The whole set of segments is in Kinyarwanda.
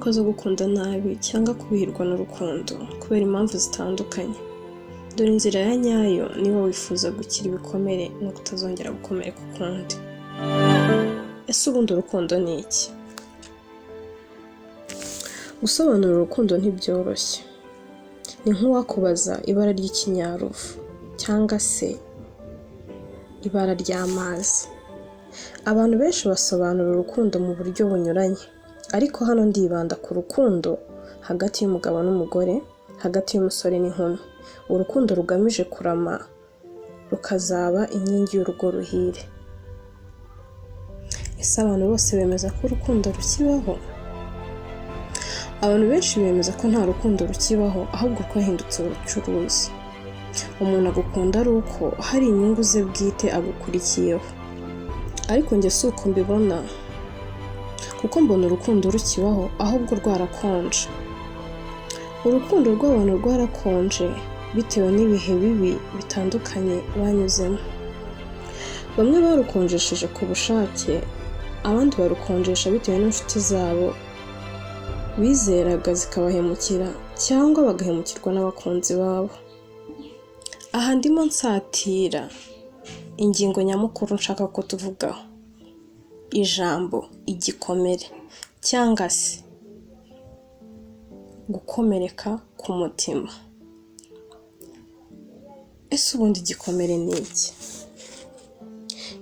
Ingaruka zo gukunda nabi cyangwa kubihirwa n'urukundo kubera impamvu zitandukanye. Dore inzira ya nyayo niba wifuza gukira ibikomere no kutazongera gukomereka ukundi. Ese ubundi urukundo ni iki? Gusobanura urukundo ntibyoroshye. Ni nk'uwakubaza ibara ry'ikinyaruvu cyangwa se ibara ry'amazi. Abantu benshi basobanura urukundo mu buryo bunyuranye, ariko hano ndibanda ku rukundo hagati y'umugabo n'umugore, hagati y'umusore n'inkumi. Urukundo rugamije kurama rukazaba inkingi y'urugo ruhire. Ese abantu bose bemeza ko urukundo rukibaho? Abantu benshi bemeza ko nta rukundo rukibaho, ahubwo rwahindutse ubucuruzi. Umuntu agukunda ari uko hari inyungu ze bwite agukurikiyeho. Ariko njye si uko mbibona, kuko mbona urukundo rukibaho, ahubwo rwarakonje. Urukundo rw'abantu rwarakonje bitewe n'ibihe bibi bitandukanye banyuzemo. Bamwe barukonjesheje ku bushake, abandi barukonjesha bitewe n'inshuti zabo bizeraga zikabahemukira cyangwa bagahemukirwa n'abakunzi babo. Aha ndimo nsatira ingingo nyamukuru nshaka ko tuvugaho. Ijambo igikomere cyangwa se gukomereka ku mutima. Ese ubundi igikomere ni iki?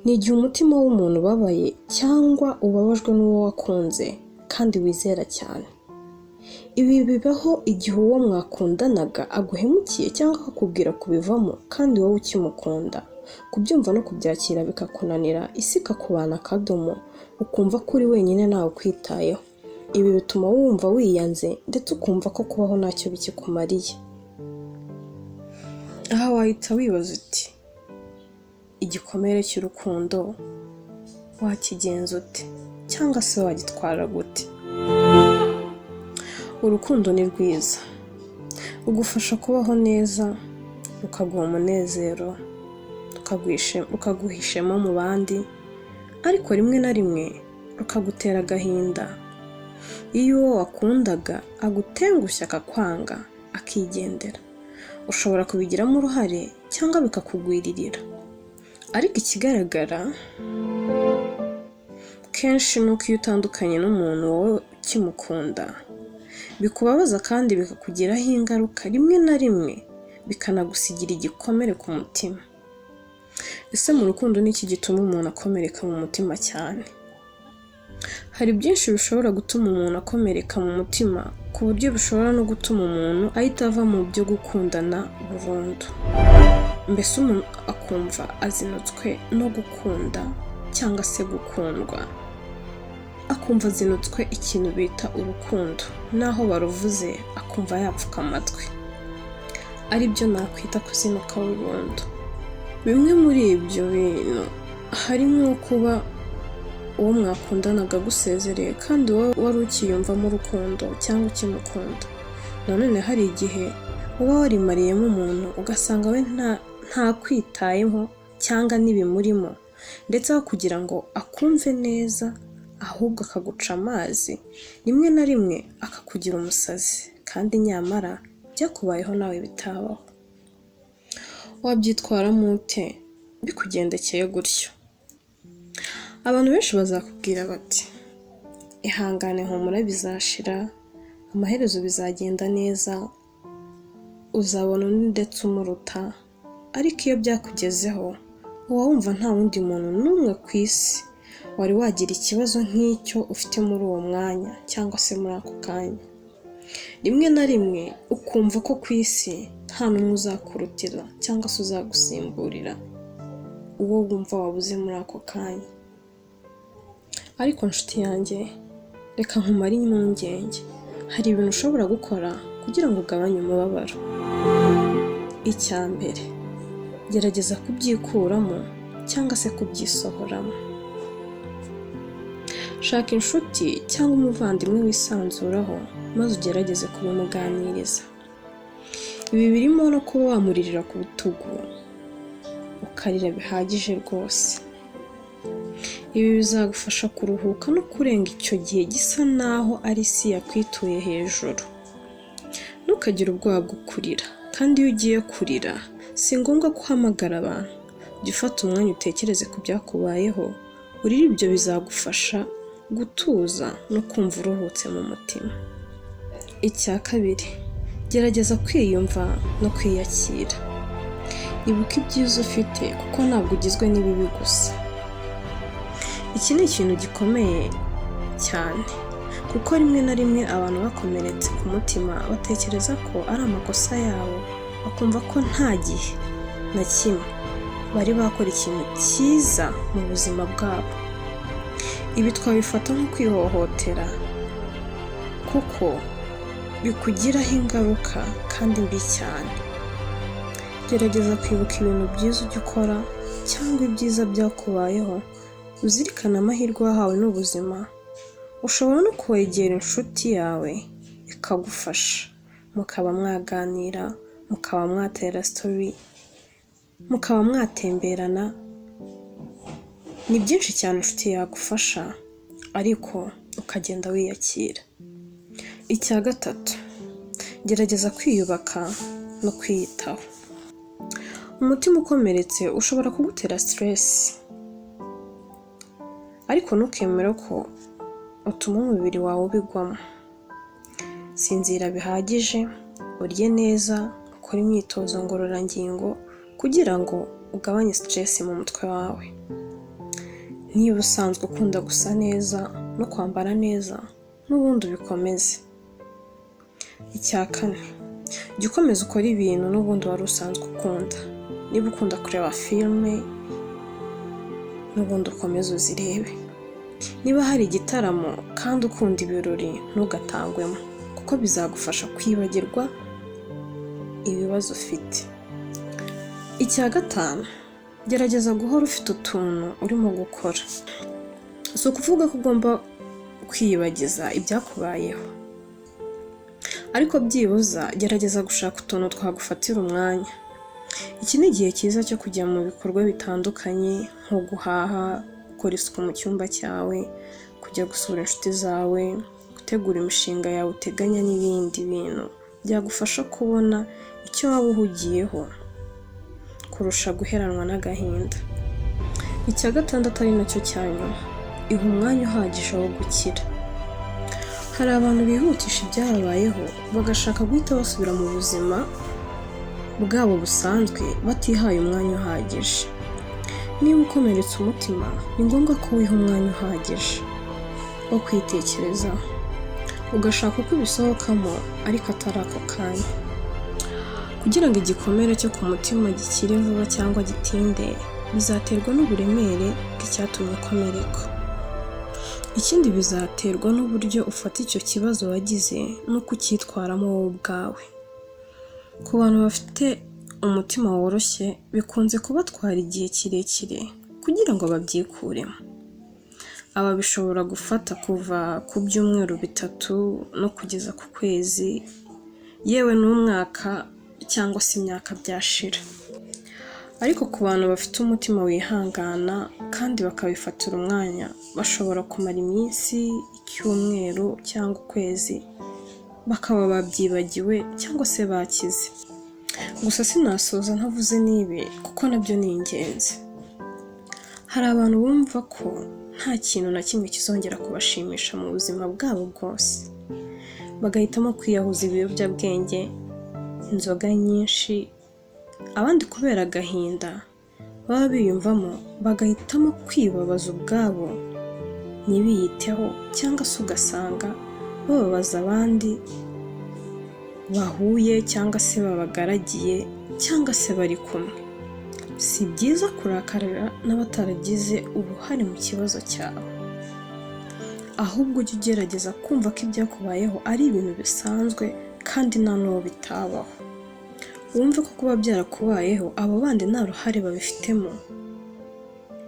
Ni igihe umutima w'umuntu ubabaye cyangwa ubabajwe n'uwo wakunze kandi wizera cyane. Ibi bibaho igihe uwo mwakundanaga aguhemukiye cyangwa akakubwira kubivamo kandi wowe ukimukunda. Kubyumva no kubyakira bikakunanira, isi ikakubana akadomo, ukumva ko uri wenyine ntawe ukwitayeho. Ibi bituma wumva wiyanze ndetse ukumva ko kubaho ntacyo bikikumariye. Aha wahita wibaza uti: "Igikomere cy'urukundo wakigenza ute cyangwa se wagitwara gute?" Urukundo ni rwiza, rugufasha kubaho neza, rukaguha umunezero, rukaguha ishema mu bandi, ariko rimwe na rimwe rukagutera agahinda iyo uwo wakundaga agutengushye, akakwanga, akigendera. Ushobora kubigiramo uruhare cyangwa bikakugwiririra, ariko ikigaragara kenshi ni uko iyo utandukanye n'umuntu wowe ukimukunda, bikubabaza kandi bikakugiraho ingaruka, rimwe na rimwe bikanagusigira igikomere ku mutima. Ese mu rukundo ni iki gituma umuntu akomereka mu mutima cyane? Hari byinshi bishobora gutuma umuntu akomereka mu mutima, ku buryo bishobora no gutuma umuntu ahita ava mu byo gukundana burundu. Mbese umuntu akumva azinutswe no gukunda cyangwa se gukundwa, akumva azinutswe ikintu bita urukundo, naho baruvuze akumva yapfuka amatwi, aribyo nakwita kuzinuka burundu. Bimwe muri ibyo bintu harimo kuba uwo mwakundanaga agusezereye kandi wowe wari ukiyumvamo urukundo cyangwa ukimukunda. Nanone hari igihe uba warimariyemo umuntu, ugasanga we ntakwitayeho cyangwa ntibimurimo, ndetse aho kugira ngo akumve neza ahubwo akaguca amazi, rimwe na rimwe akakugira umusazi, kandi nyamara byakubayeho nawe bitabaho. Wabyitwaramo ute bikugendekeye gutyo? Abantu benshi bazakubwira bati: "Ihangane, humura, bizashira, amaherezo bizagenda neza, uzabona undi ndetse umuruta." Ariko iyo byakugezeho uba wumva nta wundi muntu n'umwe ku isi wari wagira ikibazo nk'icyo ufite muri uwo mwanya cyangwa se muri ako kanya. Rimwe na rimwe ukumva ko ku isi nta n'umwe uzakurutira cyangwa se uzagusimburira uwo wumva wabuze muri ako kanya. Ariko nshuti yanjye, reka nkumare impungenge, hari ibintu ushobora gukora kugira ngo ugabanye umubabaro. Icya mbere, gerageza kubyikuramo cyangwa se kubyisohoramo. Shaka inshuti cyangwa umuvandimwe wisanzuraho maze ugerageze kubimuganiriza. Ibi birimo no kuba wamuririra ku rutugu, ukarira bihagije rwose. Ibi bizagufasha kuruhuka no kurenga icyo gihe gisa naho ari isi yakwituye hejuru. Ntukagire ubwoba bwo kurira, kandi iyo ugiye kurira si ngombwa ko uhamagara abantu. Jya ufata umwanya utekereze ku byakubayeho, urire, ibyo bizagufasha gutuza no kumva uruhutse mu mutima. Icya kabiri, gerageza kwiyumva no kwiyakira. Ibuka ibyiza ufite, kuko ntabwo ugizwe n'ibibi gusa. Iki ni ikintu gikomeye cyane, kuko rimwe na rimwe abantu bakomeretse ku mutima batekereza ko ari amakosa yabo, bakumva ko nta gihe na kimwe bari bakora ikintu cyiza mu buzima bwabo. Ibi twabifata nko kwihohotera, kuko bikugiraho ingaruka kandi mbi cyane. Gerageza kwibuka ibintu byiza ujya ukora cyangwa ibyiza byakubayeho, uzirikane amahirwe wahawe n'ubuzima. Ushobora no kwegera inshuti yawe ikagufasha, mukaba mwaganira, mukaba mwatera story, mukaba mwatemberana. Ni byinshi cyane inshuti yagufasha, ariko ukagenda wiyakira. Icya gatatu, gerageza kwiyubaka no kwiyitaho. Umutima ukomeretse ushobora kugutera stress, ariko ntukemere ko utuma umubiri wawe ubigwamo. Sinzira bihagije, urye neza, ukore imyitozo ngororangingo kugira ngo ugabanye stress mu mutwe wawe. Niba usanzwe ukunda gusa neza no kwambara neza, n'ubundi ubikomeze. Icya kane, jya ukomeza ukore ibintu n'ubundi wari usanzwe ukunda. Niba ukunda kureba filime, n'ubundi ukomeze uzirebe. Niba hari igitaramo kandi ukunda ibirori, ntugatangwemo, kuko bizagufasha kwibagirwa ibibazo ufite. Icya gatanu, gerageza guhora ufite utuntu urimo gukora. Si ukuvuga ko ugomba kwiyibagiza ibyakubayeho, ariko byibuza gerageza gushaka utuntu twagufatira umwanya. Iki ni igihe cyiza cyo kujya mu bikorwa bitandukanye, nko guhaha, gukora isuku mu cyumba cyawe, kujya gusura inshuti zawe, gutegura imishinga yawe uteganya n'ibindi bintu byagufasha kubona icyo waba uhugiyeho kurusha guheranwa n'agahinda. Icya gatandatu, ari nacyo cya nyuma, iha umwanya uhagije wo gukira. Hari abantu bihutisha ibyababayeho, bagashaka guhita basubira mu buzima bwabo busanzwe batihaye umwanya uhagije. Niba ukomeretse umutima, ni ngombwa ko wiha umwanya uhagije wo kwitekerezaho, ugashaka uko ubisohokamo, ariko atari ako kanya. Kugira ngo igikomere cyo ku mutima gikire vuba cyangwa gitinde, bizaterwa n'uburemere bw'icyatumye ukomereka. Ikindi, bizaterwa n'uburyo ufata icyo kibazo wagize n'uko ucyitwaramo wowe ubwawe. Ku bantu bafite umutima woroshye, bikunze kubatwara igihe kirekire kugira ngo babyikuremo. Aba bishobora gufata kuva ku byumweru 3 no kugeza ku kwezi, yewe n'umwaka cyangwa se imyaka byashira. Ariko ku bantu bafite umutima wihangana kandi bakabifatira umwanya, bashobora kumara iminsi, icyumweru cyangwa ukwezi, bakaba babyibagiwe cyangwa se bakize. Gusa sinasoza ntavuze n'ibi, kuko nabyo ni ingenzi. Hari abantu bumva ko nta kintu na kimwe kizongera kubashimisha mu buzima bwabo bwose, bagahitamo kwiyahuza ibiyobyabwenge, inzoga nyinshi, abandi kubera agahinda baba biyumvamo bagahitamo kwibabaza ubwabo ntibiyiteho, cyangwa se ugasanga bababaza abandi bahuye cyangwa se babagaragiye cyangwa se bari kumwe. Si byiza kurakarira n'abataragize uruhare mu kibazo cyawe, ahubwo ujye ugerageza kumva ko ibyakubayeho ari ibintu bisanzwe kandi nta n'uwo bitabaho. Wumve ko kuba byarakubayeho abo bandi nta ruhare babifitemo,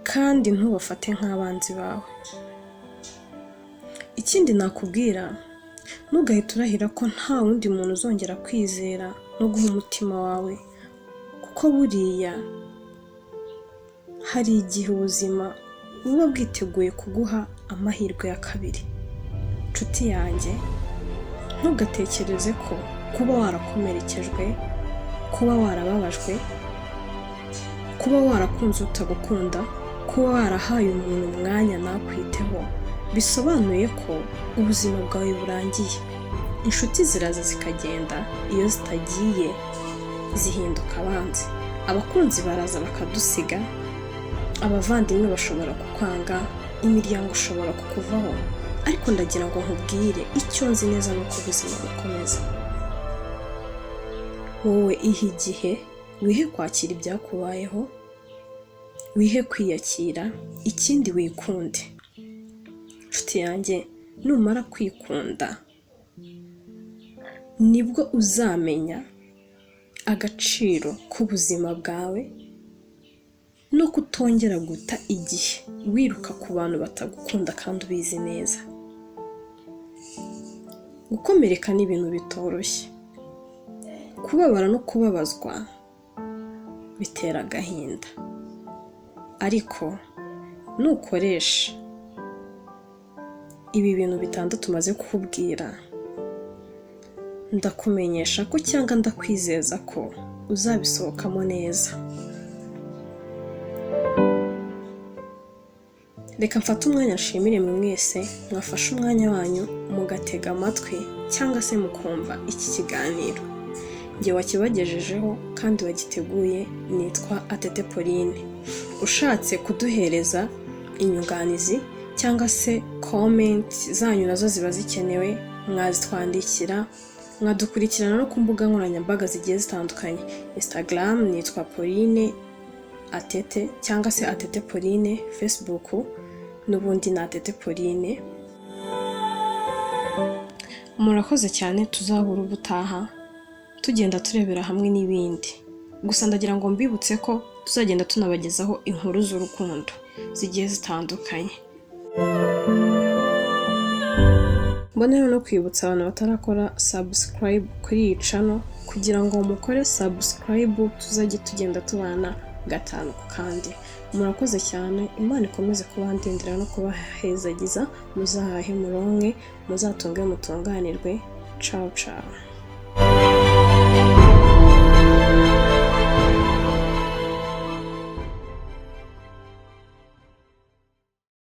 kandi ntubafate nk'abanzi bawe. Ikindi nakubwira, ntugahite urahira ko nta wundi muntu uzongera kwizera no guha umutima wawe, kuko buriya hari igihe ubuzima buba bwiteguye kuguha amahirwe ya kabiri. Nshuti yanjye, ntugatekereze ko kuba warakomerekejwe, kuba warababajwe, kuba warakunze utagukunda, kuba warahaye umuntu umwanya ntakwiteho, bisobanuye ko ubuzima bwawe burangiye. Inshuti ziraza zikagenda, iyo zitagiye zihinduka abanzi. Abakunzi baraza bakadusiga, abavandimwe bashobora kukwanga, imiryango ishobora kukuvaho, ariko ndagira ngo nkubwire icyo nzi neza ni uko ubuzima bukomeza. Wowe ihe igihe, wihe kwakira ibyakubayeho, wihe kwiyakira, ikindi wikunde. Nshuti yanjye, numara kwikunda nibwo uzamenya agaciro k'ubuzima bwawe no kutongera guta igihe wiruka ku bantu batagukunda kandi ubizi neza. Gukomereka ni ibintu bitoroshye, kubabara no kubabazwa bitera agahinda, ariko nukoresha ibi bintu bitandatu maze kukubwira, ndakumenyesha ko cyangwa ndakwizeza ko uzabisohokamo neza. Reka mfate umwanya nshimire mwe mwese mwafashe umwanya wanyu mugatega amatwi cyangwa se mukumva iki kiganiro. Njye wakibagejejeho kandi wagiteguye nitwa Atete Pauline. Ushatse kuduhereza inyunganizi cyangwa se comment zanyu nazo ziba zikenewe, mwazitwandikira, mwadukurikirana no ku mbuga nkoranyambaga zigiye zitandukanye. Instagram nitwa Pauline Atete cyangwa se Atete Pauline, Facebook n'ubundi ni Atete Pauline. Murakoze cyane, tuzahura ubutaha tugenda turebera hamwe n'ibindi. Gusa ndagira ngo mbibutse ko tuzagenda tunabagezaho inkuru z'urukundo zigiye zitandukanye. Mboneyeho no kwibutsa abantu batarakora subscribe kuri iyi channel kugira ngo mukore subscribe tuzajye tugenda tubana gatanu ku kandi. Murakoze cyane, Imana ikomeze kubandindira no kubahezagiza, muzahahe muronke, muzatunge mutunganirwe. Ciao ciao.